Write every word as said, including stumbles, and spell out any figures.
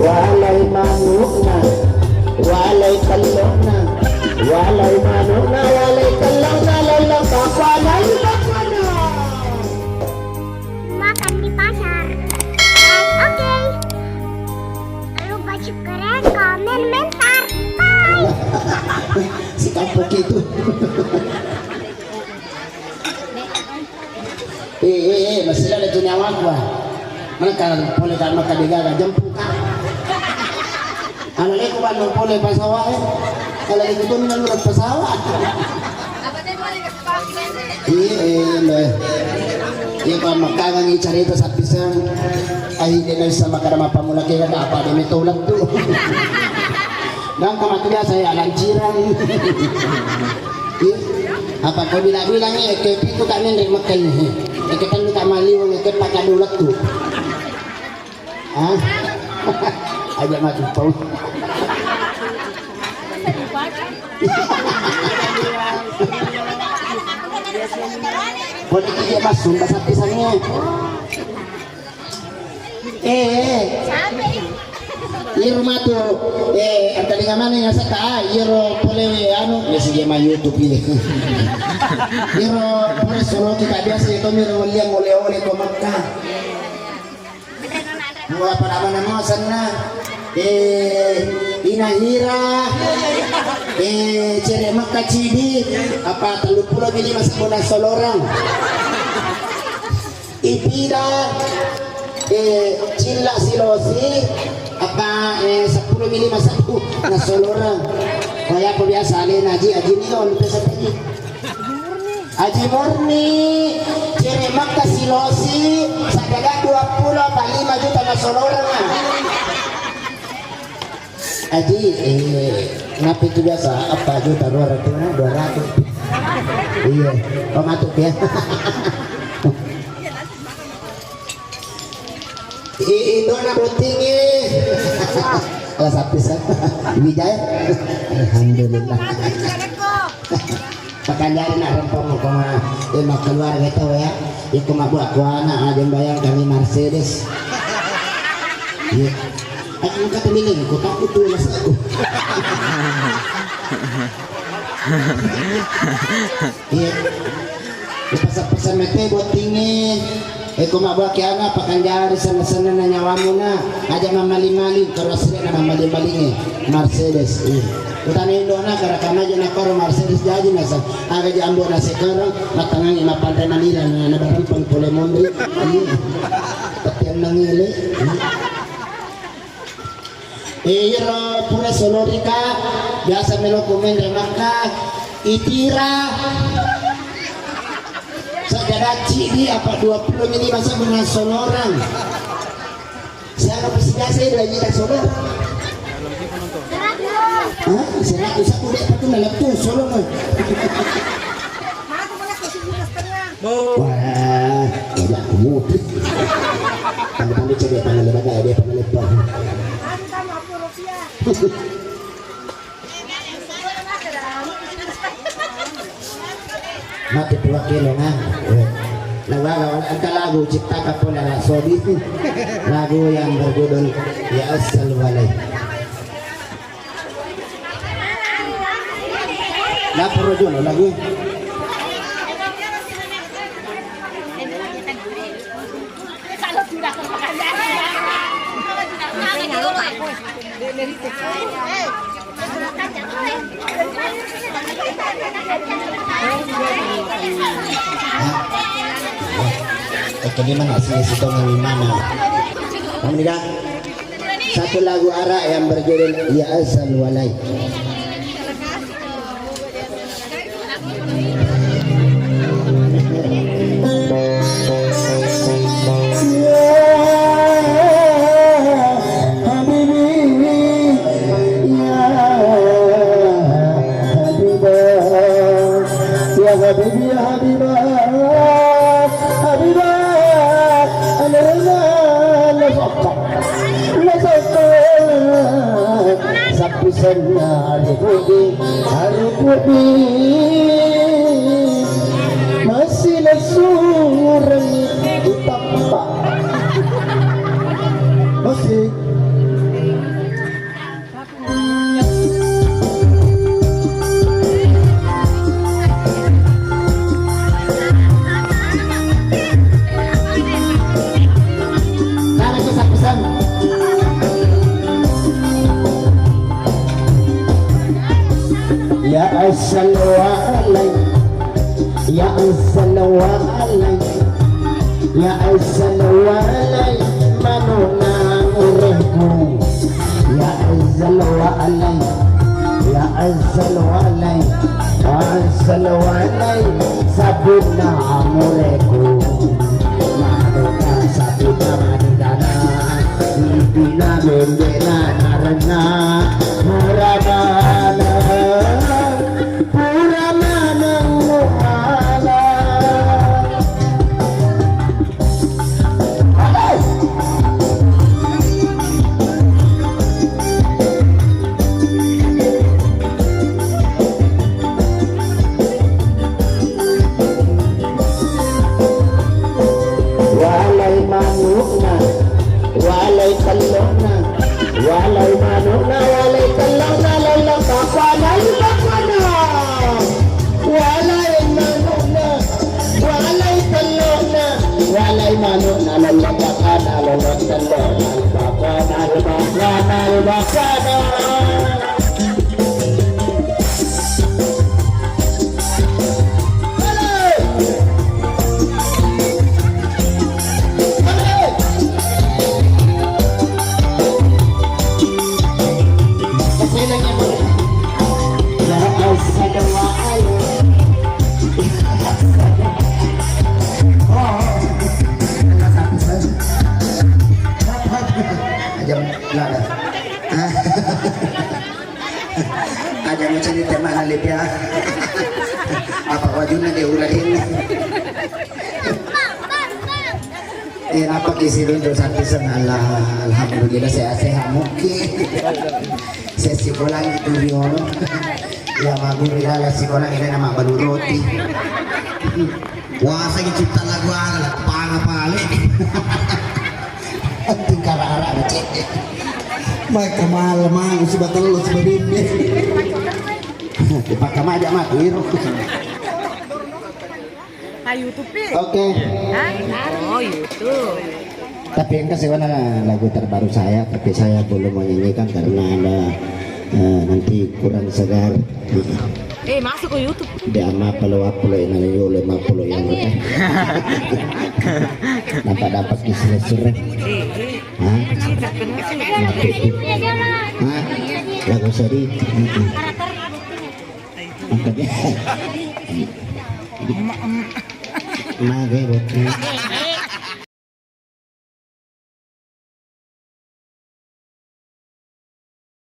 Walai manukna, walai tellokna, walai manukna, walai tellokna, lolong kapalai bakwana. Makan di pasar. Guys, oke. Jangan lupa subscribe, komen, mentar. Bye. Sikampung itu. Eh, eh, eh, masih ada tu nyawaku, ah. Mana kalau boleh tak makan di gaga, jemput, ah. Kalau aku bandung boleh pesawat, eh. Kalau aku tuh minum pesawat. Iya, iya, iya. Iya, Pak, makkangangi carita sappiseng. Ai, dia nggak bisa makan sama pamula kira apa dia metolak tuh. Dan kamu tuh biasa ya, lanciran. Iya. Apa kau bilang-bilang ya, ke piku tak nendek makan. Ke kan tak maliwang, ke pakai dulu tuh. Ah? Aja mati pau. Boleh tidak masuk bahasa pisangnya? Eh, eh. Iro matu, eh, engka dengan mana yang saka, ah, iro pole anu, ya si jema YouTube ini. Iro pole solo kita biasa itu miro liang oleh-oleh ke Mekah. Mula pada mana mau sana? Eh, inahira. Eh, cere Mekah cidi. Apa tellu pulo bili masa bona solorang. Ipida, eh, cilla silosi, apa, eh, seppulo mili masabbu nasolorang. Kaya apa biasa alena aji, aji ni on pesa tadi. Aji murni, cere Mekah silosi, sadaga dua pulo apa lima juta nasolorang. Aji, eh, napi tu biasa apa juta dua ratus, dua ratus. Iya, oh, matu ya. I-, Indona bottingi. Ala sapis, ah. Wijaya. Alhamdulillah. Pakanjari nak rempong ko ma, eh, makkeluarga tau ya. Iko mabbuat ko anak, ah, jembayang kami Mercedes. Iya. Aku kata miling, ko takut tuh mas aku. Iya. Pesa-pesa mete bottingi. Eko mabbuat ke anak, pakanjari senna-senna na nyawamu na. Aja mamali-mali, terus na mamali-malingi. Mercedes, iya. Utana Indona, karakana aja na koro Mercedes jaji nasa. Aga jambo nasi koro, matangangi mapanre manila, na, na barempeng pole mondri. Iya. Tapi yang mangile. Iya. Eh, iyaro pura solorika, biasa melo komen remakka, itira. Sajadacci di apa dua puluh mili masa menang solorang. Siapa pasti biasa itu lagi tak solor? Hah? Seratus aku dia patu nalettu solor. Wah, tidak aku mudik. Tanda-tanda coba pangan lembaga dia pangan lebar. Mati pula kilo, nah. Lagu apa? Engka lagu ciptakan pole Arab Saudi. Lagu yang berjudul Ya Asal Walai. Lapor jolo lagu. Oke, di mana sih situ mana? Kamu nih, Kak? Satu lagu Arab yang berjudul Ya Asal Walai. Ya Habibi, ya Habiba, Habiba, alerna, alerna. Nasaka sappisenna aruku'i, aruku'i. Masih lesureng utappa. Masih. Assalamualaikum. Ya assalamualaikum. Ya assalamualaikum. Manuna mureku. Ya assalamualaikum. Ya assalamualaikum. Assalamualaikum. Sabunna mureku. Manuna sabunna manidana. Ibina bendena narenna. Muramana. Pura maneng muala. Walai manukna, walai tellokna. Walai manukna, walai tellokna, lollong bakuana, bakuana. Walai manukna, walai tellokna, walai manukna, lollong bakuana, lollong tellokna, bakuana, bakuana, bakuana. Aja nada. Aja mau cerita mana lebih ah. Apa wajuna dia urahin. Eh, apa kisi dulu satu seng. Alhamdulillah sehat-sehat mungkin. Saya sikola itu riolo. Ya magur rila sikola ini nama balu roti. Puasa ki cipta lagu aga la panga pale. Tingkara ara becek. Mai kamal mang sudah telur sudah bini. Dipakamaja mah kuiru. Ha YouTube pi. Oke. Hah? Oh YouTube. Tapi engka sewana lagu terbaru saya, tapi saya belum menyanyikan karena ada eh, nanti kurang segar. Eh masuk ke YouTube. Dia ama palo apa lo yang nanya lo lima puluh yang lebih. Nampak dapat di sini sore. Eh, eh. Hah? Mati itu. Hah? Lagu sedih. Angkat dia. Mage bocil.